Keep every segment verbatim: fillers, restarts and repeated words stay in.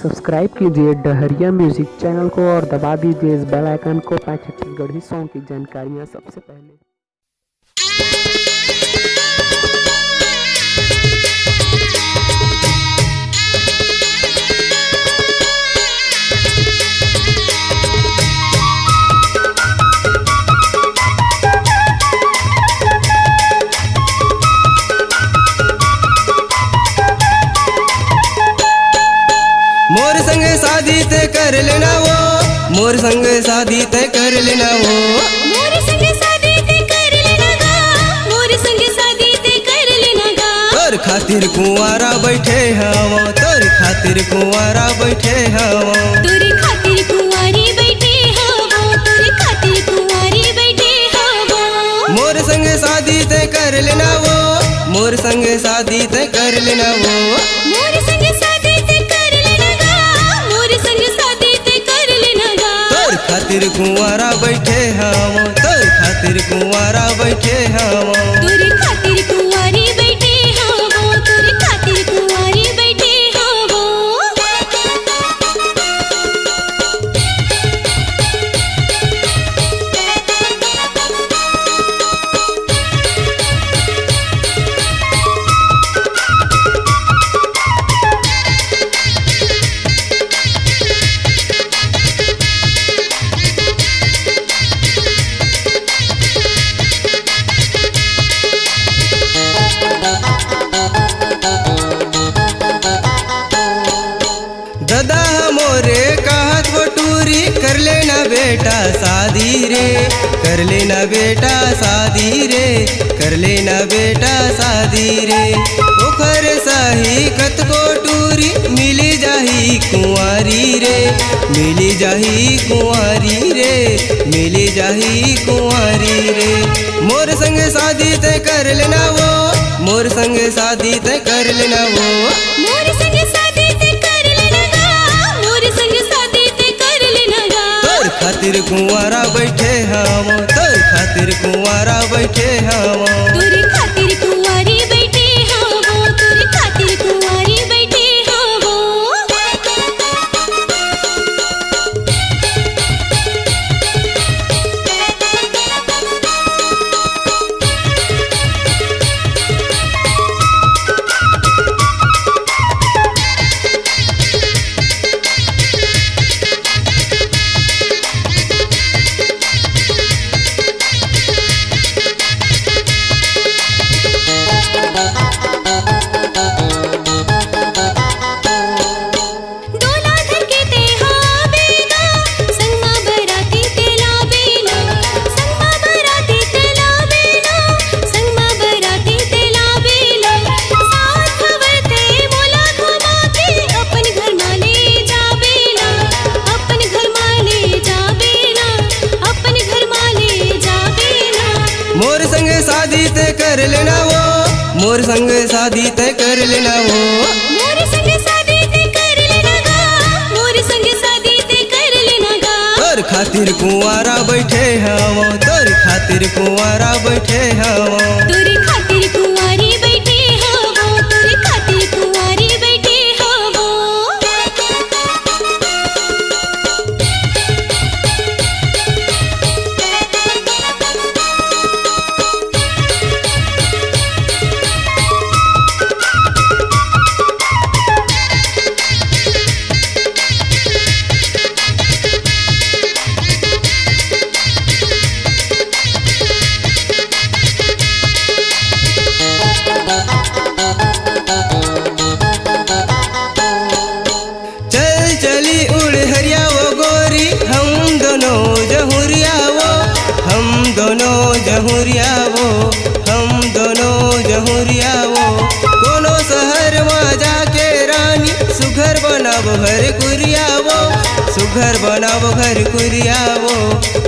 Subscribe कीजिए Dahariya music channel को और दबा दीजिए इस बेल आइकन को, ताकि छत्तीसगढ़ी सॉन्ग की जानकारियाँ सबसे पहले। मोर संग शादी ते कर लेना वो, मोर संग शादी ते कर लेना वो। मोर संग शादी ते कर लेना गा, मोर संग शादी ते कर लेना गा। तोर खातिर कुंवारा बैठे हवं, तोर खातिर कुंवारा बैठे हवं। तोर खातिर कुंवारी बैठे हवं, तोर खातिर कुंवारी बैठे हवं। मोर संग शादी ते कर लेना वो, मोर संग शादी ते कर लेना वो। मोर संग शादी ते कर लेना गा, मोर संग शादी ते कर लेना गा। तोर खातिर कुंवारा बैठे हवं, तोर खातिर कुंवारा बैठे हवं। तोर खातिर कुंवारी बैठे हवं, तोर खातिर कुंवारी बैठे हवं। ददा ह मोरे कहत वो टूरी, कर लेना बेटा शादी रे, कर लेना बेटा शादी रे, कर लेना बेटा शादी रे। ओखर सही कतको टूरी, मिली जाही कुंवारी रे, मिली जाही कुंवारी रे, मिली जाही कुंवारी रे। मोर संग शादी ते कर लेना वो, मोर संग शादी ते कर लेना वो। मोर संग शादी ते कर लेना गा, मोर संग शादी ते कर लेना गा। तोर खातिर कुंवारा बैठे हवं, तोर खातिर कुंवारा बैठे हवं। तोर खातिर कुंवारी बैठे हवं, तोर खातिर कुंवारी बैठे हवं। डोला धर के तेहा बेना, संगमा बराती तेला बेना, संगमा बराती तेला बेना, संगमा बराती तेला बेना। साथ हवय ते मोला घुमा के अपन घर मा ले जा बेना, अपन घर मा ले जा बेना, अपन घर मा ले जा बेना। मोर संग शादी ते कर लेना वो, मोर संग शादी ते कर लेना वो। मोर संग शादी ते कर लेना गा, मोर संग शादी ते कर लेना गा। तोर खातिर कुंवारा बैठे हवं, तोर खातिर कुंवारा बैठे हवं। तोर खातिर कुंवारी बैठे हवं, तोर खातिर कुंवारी बैठे हवं। चल चली उड़ हरिया वो गोरी, हम दोनों जहुरिया वो, हम दोनों जहुरिया वो, हम दोनों जहुरिया वो। कोनो शहर मा जाके रानी, सुघर बनाबो घर कुरिया वो, सुघर बनाबो घर कुरिया वो,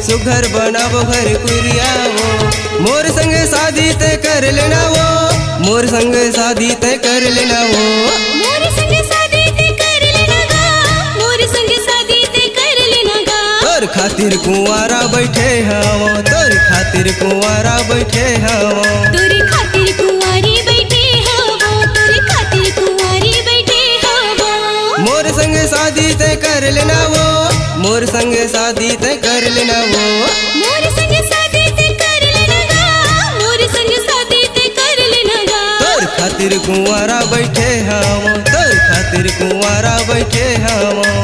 सुघर बनाबो घर कुरिया वो। मोर संग शादी ते कर लेना वो, मोर संग शादी ते कर लेना वो। मोर संग शादी ते कर लेना गा, मोर संग शादी ते कर लेना गा। तोर खातिर कुंवारा बैठे हवं, तोर खातिर कुंवारा बैठे हवं। तोर खातिर कुंवारी बैठे हवं, तोर खातिर कुंवारी बैठे हवं। मोर संग शादी तय कर लेना वो, मोर संग शादी तय कर लेना वो। मोर संग शादी तय कर लेना गा, मोर संग शादी तय कर लेना गा। तोर खातिर कुंवारा बैठे हवं, तोर खातिर कुंवारा बैठे हवं।